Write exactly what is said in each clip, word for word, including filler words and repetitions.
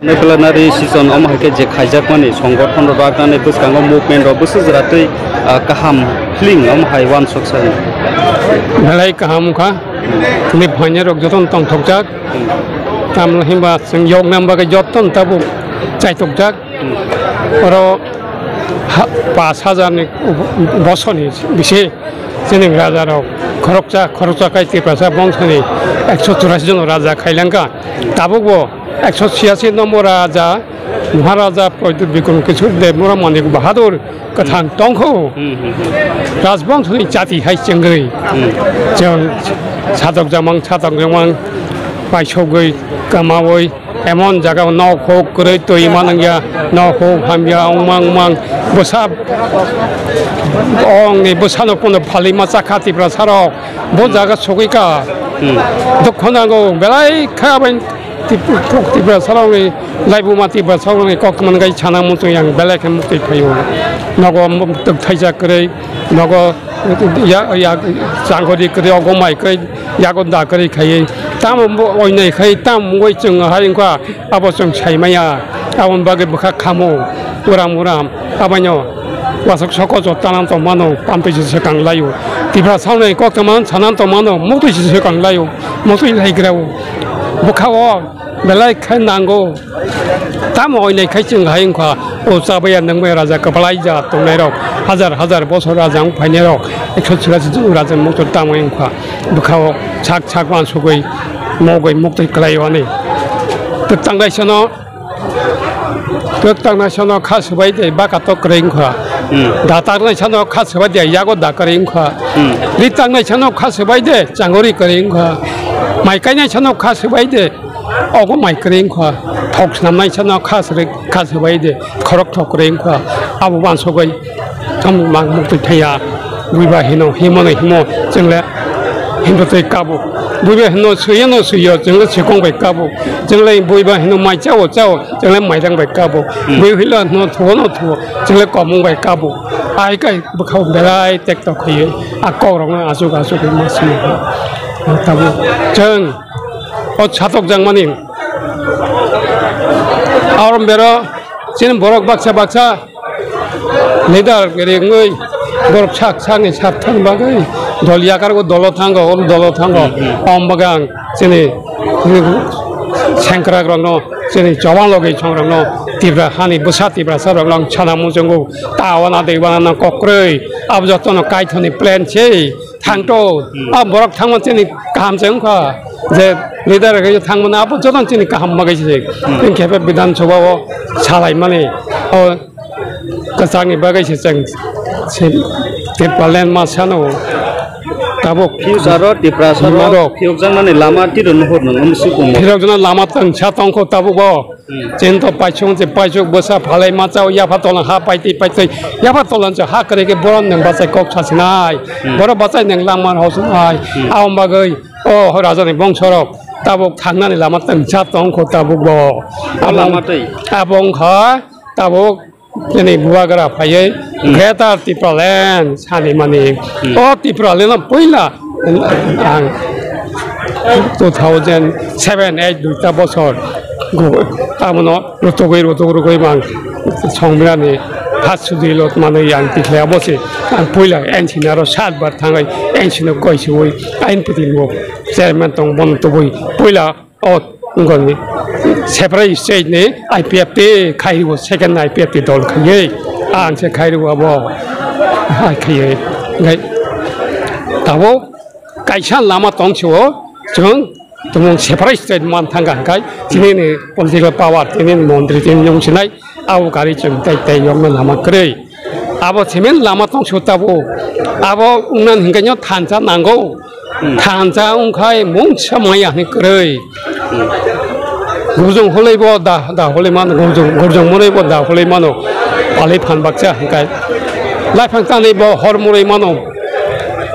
Nai planary session omo hai khe je khaijakmani songgothon rok bagani bwskango movement rok bwswk jora tei, ah, kaham feeling omo hai uansuk sani. Belai kaham kha. Ni phainai rok jotono tongthokjak. Tamni hwnba chwng yokna bagwi jotono tabuk chaithokjak. Oro ha-, pash hajar ni bosoni bisi chini raja rok khoroksa, khoroksa khai Tiprasa bongsoni ekso churasi jon raja khailangkha. Tabukbo ekso chiyasi nombor raja, Maharaja Pradyut Bikram Kishore Dev Mura Manik Bahadur kwthang tongkho. Hmm, hmm, hmm. Rajbongsoni chati hai chengri. Hmm. Chwng satok jamang, satok jamang, paisogwi, kamawi, emon jaga nok hok kwrwi twi manangya, nok hok hamya, ongmang, ongmang, bwsa ongni bwsano pono phalwi ma chakha Tiprasa rok. Bo jaga sogwi ka. Hmm. Dukho nango, belai kha bai Tip-, Tip-, Tiprasa rokni laibuma Tiprasa rokni kok mangai sana muchung yang belai khe muktwi phaio. Nogo mu-, tok thaisa kwrwi, nogo ya, ya, changkori kwrwi, ogo mai kwrwi, yago da kwrwi khaiwi. Tamo bo oinai khai, tamo wngoi chwng hai wngkha. Abo chwng sai maya, aboni bagwi bwkha khamo, uram uram, abaino wasuk soko joto tanan tongmano, pamtwi se swkang laio. Tiprasa rokni kok tongmano, sanan tongmano, muktwi se swkang laio, muktwi lai grao. Bwkha o belai khe nango, tamo oinai khai chwng hai wngkha, o chabaya nwngbaya raja kwplai ja tongnairok, hajar hajar bosor raja wng phainairok, ekso churasi jon raja muktwi tamo wngkha, bwkha o sak sak uansugwi mogwi muktwi kwlaio ani. Twk tangnaisano, twk tangnaisano kha swbai de, baka to kwrwi wngkha. Hmm. Da tangnaisano kha swbai de, yago da kwrwi wngkha. Hmm. Ri tangnaisano kha swbai de, changori kwrwi wngkha. Mai kainaisano kha swbai de, ogo mai kwrwi wngkha. Thok snamnaisano kha swrwi, kha swbai de, khorok thok kwrwi wngkha. Abo uansugwi. Tamo mang muktwi thaya, buiba hino, himano himo, chwngle himto tei kabo. Buiba hino suiya no suiyo, chwngle sikong bai kabo. Chwngle buiba hino mai chao chao, chwngle mairang bai kabo. Hmm. Bui hilo no thuo no thuo, chwngle komung bai kabo. Ai kai bwkhao belai tekto khaiyo, a kok rokno asuk asuk ma sini. Tamo chwng o satok jangmani arom bero chini borok baksa baksa Leader rengwi borok sak sakni sak thang bagwi dol yakar go dolo thango, ol dolo thango. Hmm, hmm. Om bagang chini sengkrak rokno, chini chobang logi chong rokno, Tipra hani bwsa Tiprasa rokno ang sana muchungo, ta wana de wana nang kokroi, abo jotono kaithoni plan se. Thangto, hmm, a borok thangma chini kaham se wngkha, je leader rok thangmani abo jotono chini kaham bagwi se. Hmm. Chwng khe Bidhan Sabha o salaimani, o kwchangni bagwi se chwng se Tipraland ma sano tabuk. Future o Tiprasa rok phiyokjakmani lama tiro nuhur nang wngsi tongmo. Phiyokjakna lama tongsa tongkho tabuk o. Hmm. Chini to paisuk se paisuk bwsa phalai ma chao, yapha tola ha paitwi paitwi, yapha tola se ha kwrwi khe borom nwng bachai kok sasinai, hmm, borom bachai nwng langma hosinai. Hmm. Aboni bagwi o rajani bongsorok tabuk thangnani lama tongsa tongkho tabuk bo. O lama twi. Abo wngkha tabuk chini bubagra phaiwi, hmm, Greater Tipraland sanimani. Hmm. O Tipraland no puila ang two thousand seven eight duita bosor gu-, tamono rutugwi rutuk rugwi mang songbrani hat sudilot manwi ang tikhlai abosi ang puila N C ni aro sat bar thangwi N C no goisiwi ain piti bo chairman tong bono tubui puila o ngoni separate state ni I P F T khairwo second I P F T dol khaiwi ang se khairwo abo ai khaiwi ngai tabo kaisa lama tongsiwo chwng tumung separate state man thangkha hwnkhe chini ni political power chini ni montri chini ni wngsinai abo gari chwng tai tai yokno lama kwrwi. Abo cement lama tongsiwo tabuk. Abo wngna hwnkhe no thansa nango. Hmm. Thansa wngkhai mungsa maya hwnwi kwrwi. Hmm. Gurjong holei bo da, da holei mano, gurjong, gurjong mwnwi bo da holei mano. Palai phan baksa hwnkhe. Laiphang tanwi bo hor mwnwi mano.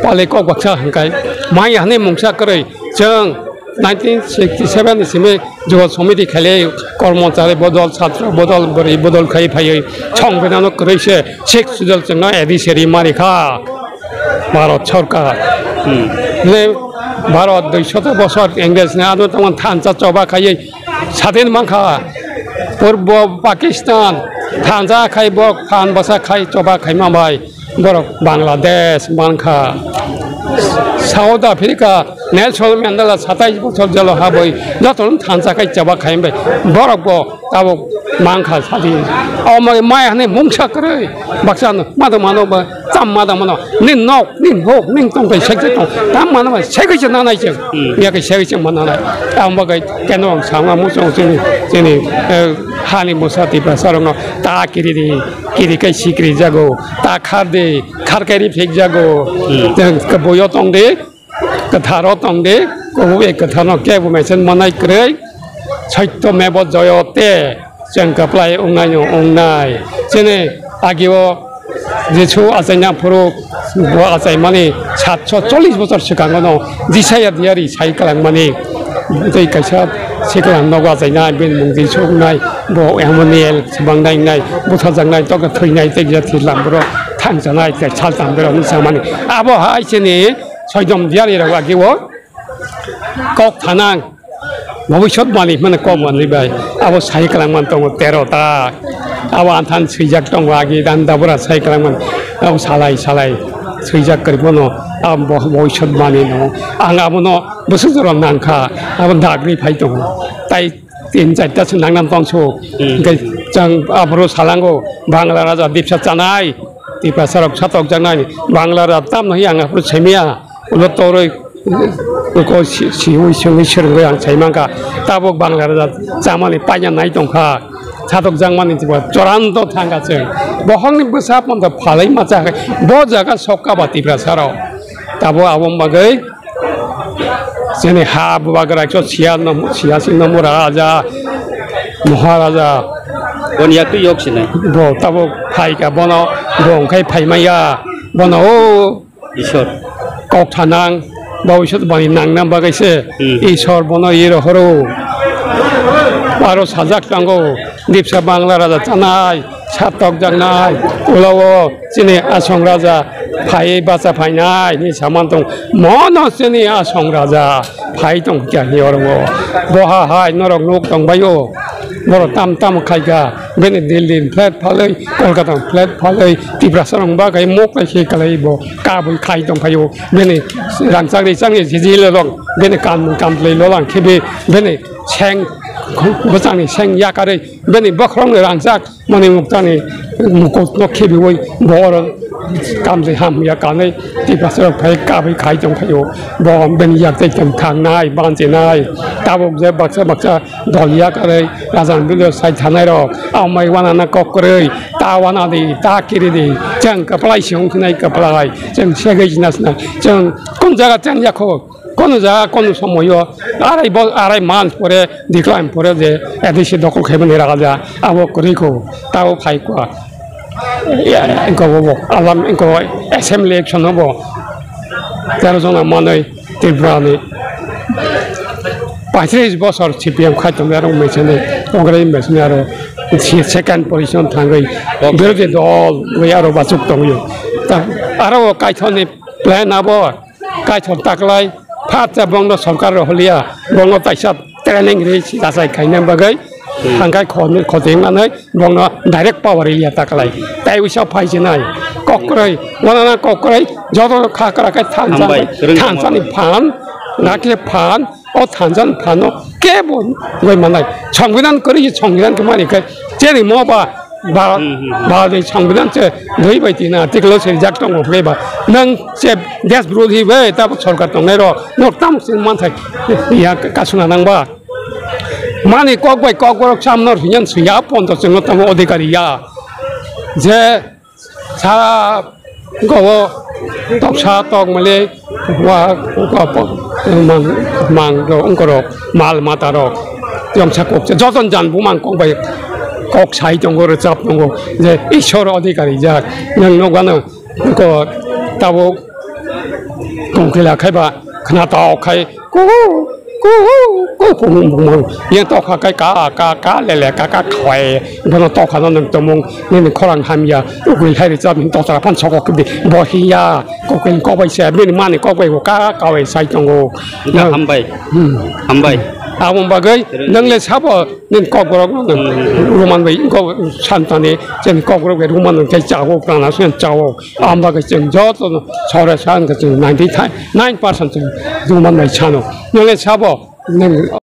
Palai kok baksa hwnkhe. Maya hwnwi mungsa kwrwi. Chwng nineteen sixty seven ni simi Jugo Somiti khailai kormochari bodol, chatra bodol, bwrwi bodol khai phaiwi songpinano kwrwi se sixth schedule chwngno A D C ri mani kha Bharat Sarkar. Hmm. Le Bharat dui shota bosor English ni ano tongma thansa choba khaiwi sadin mankha. Purbo Pakistan, thansa khai bo phan bwsa khai choba khaima bai borok Bangladesh mankha. South Africa, Nelson Mandela satais bochor jelo habwi jotono thansa khai choba khaima bai borok bo tabuk mankha sadi. O mai, mai hwnwi mungsa kwrwi baksa no mado mano ba. Tam ma da mano, ni nok, ni nok, ni tong pai sek sek tong. Tam ma na ma sek sek na nai cheng. Hmm. Ya ke sek sek ma na nai. Tam ba gai keno ang sama mu chong chini, chini, eh, hani musa Tiprasa rok no ta kiri di, kiri kai sikri jago, ta khar di, khar kai ri phek jago. Hmm. Teng ke boyo tong di, kwtharo tong di, kubu e kwthar no kebo mesen manai kwrwi, soitto mebo joyote, chwng kwplai wngnai no wngnai. Chini agio Jisu achaina phuru bo achaimani satso chollish bochor swkango no Jisaya diari sai kwlangmani tei kaisa siklang nogo achaina bini mung Jisu wngnai bo Emmanuel swbangnai wngnai butharjaknai tokhe thwinai tei jati lamboro thangchanai tei saltam bero wngsamani abo hai chini Soidom diari rok agi o kok thanang, bhobishyot bani hwnmani kok manwi bai. Abo sai kwlangman tongo tero ta. Abo anthan swijak tongo agi dan dabura sai kwlangman. Abo salai salai swijak kwrwi bono abo bo-, bhobishyot bani no. Ang abono bwswk jora nangkha. Abo dagri phai tongo. Tai tin charta se nangnam tongso. Hmm. Hwnkhe chwng aphuru salango Bangla raja dipsa chanai. Tiprasa rok satokjaknai Bangla rok tamno hi ang aphuru semiya ulo toroi uko si-, siwi sengwi swrwngwi ang saimangkha tabuk Bangla rok chamani paina nai tongkha satokjakmani Tiprasa choranto thangkha chwng bohokni bwsa pondo phalai macha hai bo jaga sokka ba Tiprasa rok tabuk aboni bagwi Chini ha bubagra ekso siya nom-, siya si nomora raja, moharaja. Bon yak tu yok sinai. Bo tabo phai ka bono, bo wngkhai phai maya, bono o Isor. Kok thanang, bo Isor bani nang nang bagai se, Hmm. Isor bono iro horo. Aro sajak tango, dipsa Bangla raja chanai, satok jaknai, ulo o chini asong raja phai bacha phainai ni saman tong mono chini asong raja phai tong kya hi oro bo ha hai norok nuk tong baio borok tam tam khai ka bini Delhi flat phaloi Kolkata flat phaloi Tiprasa rong ba kai mok kai se kalai bo kabui khai tong phaio bini rangchak ri chang ni jiji le long bini kan kam le lo lang khibi bini seng bwchang ni seng yakarwi bini bokhorok ni rangchak Mani muktani mukut no khibiwi bo oro kamjai ham ya kanwi Tiprasa rok phai kabui khai tong phaio. Bo bini yak tei tong thangnai, banchinai. Tabuk je baksa baksa dol yak arei rajan bidor sai thanai rok. Amai wana na kok kwrwi, ta wana di, ta kiri di. Chwng kwplai si wng khinai kwplai. Chwng segwi jina sinai. Chwng kun jaga chwng yakho. Kono jaga, kono somoyo, arai bo, arai month pore, decline pore je A D C dokol khaimani raja, abo kwrwi kho, tabo phai kho. Ya, ya, ingko bo, bo, alam, ingko assembly election bo, tero jona manwi Tripura ni paitris bosor C P M khai tongwi aro mechani, Congress mechani aro si second position thangwi, birodhi dol wi aro bachuk tongwi. Ta, aro kaithoni plan abo, Kaithor taklai, phatsa bongno sorkar rw holiya, bongno taisa training ri si jasai khaina bagwi, Hmm. hangkai khoni khotwi manwi, bongno direct power iliya taklai. Tai uisa phai sinai, kokroi, wanana kokroi, joto khakra khai thansa, Hambai, kwrwng thansani tongma. Phan, nakhe phan, o thansani phano kebo goi manai. Songbidan kwrwi, songbidan khe mani khe, chini mo ba, Bharat, Hmm, hmm, hmm. Bharat ni Songbidan se dui bai tin article o swijak tongo, hwnkhe ba nwng se desh birodhi bai tabo sorkar tongnai rok, nwng tamo se manthai ya kasuna nang ba? Mani kok bai kok borok samno hinyan swiya, ponto chwngno tamo adhikari ya. Je sara Gobo toksa tokmale wa, wa, mang, mang rok, wngkorok, mal mata rok, yongsa kok, joton jan bumang kok bai kok sai tongo, rwchap tongo, je Ishwar adhikari jak, nwng nukgano, ko, tabuk tongkhila khaiba, khna tok khai, Kuhu, kuhu, kuhu, bumung. Yang tokha kai ka, ka, ka, lele, ka, ka, khwai. Bono tokha no nang tomung, nini khorang hamya. Ugui hai ri chap, totra phan sokok di. Bo hiya, kokoi kobai se, bini mani kobai ko ka, kawai sai tongo. Hambai. Hmm. Hambai. Aboni bagwi nwng le sabo nini kokborok no nwng Roman bai ko santani chwng kokborok bai Roman nwng tei chawo prana swen chawo. Aboni bagwi chwng joto no sore san ka chwng ninety nine percent chwng Roman bai sano. Nwng le sabo nwng